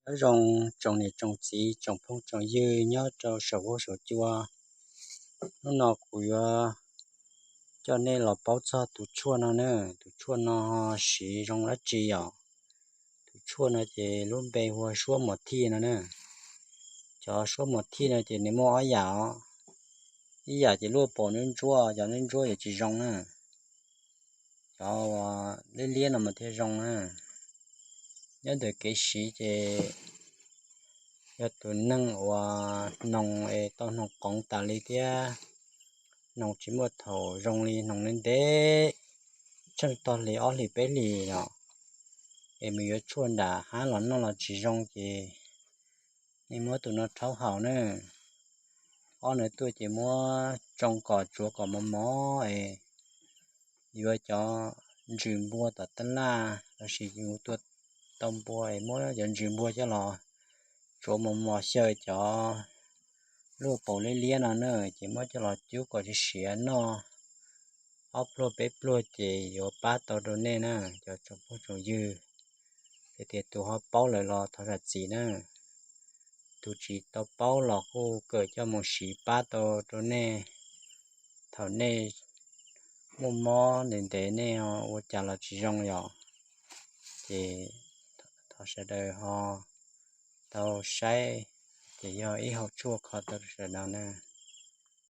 Nyob zoo tsoom niam tsoom txiv tsoom phooj tsoom ywg nyob rau saum huab saum cua. Hnub no kuv yuav coj nej los paub txog tus tshuaj no na. Tus tshuaj no siv zoo dab tsi os? Tus tshuaj no ces lub npe hu ua suab mos thij no na. Cov suab mos thij no ces nws muaj ob yam os. Ib yam ces luaj paum ntsuab ntsuab, cov ntsuab ntsuab yuav tsis zoo na. Cov liab liab no mas thiaj zoo na. Nyob ntawm kev siv ces yog tus neeg uas hnoos es tau hnoos qoov tas li thiab hnoos tsis muaj thaum zoo li, hnoos ntev ntev tsheej tog hlis ob hlis peb hlis los es mus yuav tshuaj nram hab los noj los tsis zoo ces nej muab tus no rhaub haus na. Ob no tuaj ces muab tsoo kom tsuav kom mos mos es yuav cov ntsws npua tom tab laj lossis yus tua tau npua es muab cov ntsws npua coj los tsuav mos mos xyaw cov luaj paum liab liab no na, ces muab coj los cub kom siav siav noj ob pluag peb pluag ces yuav pab tau rau nej na cov tsoom phooj tsoom ywg. Hais tias tus ho paub lawm los thov zam txim na. Tus tsis tau paub los kuj kawm coj mus siv pab tau rau nej thaum nej muaj mob ntev ntev nej ua cas los tsis zoo yom. Ces thov sawv daws ho tau saib, ces yog ib hom tshuaj kho tau rau sawv daws na.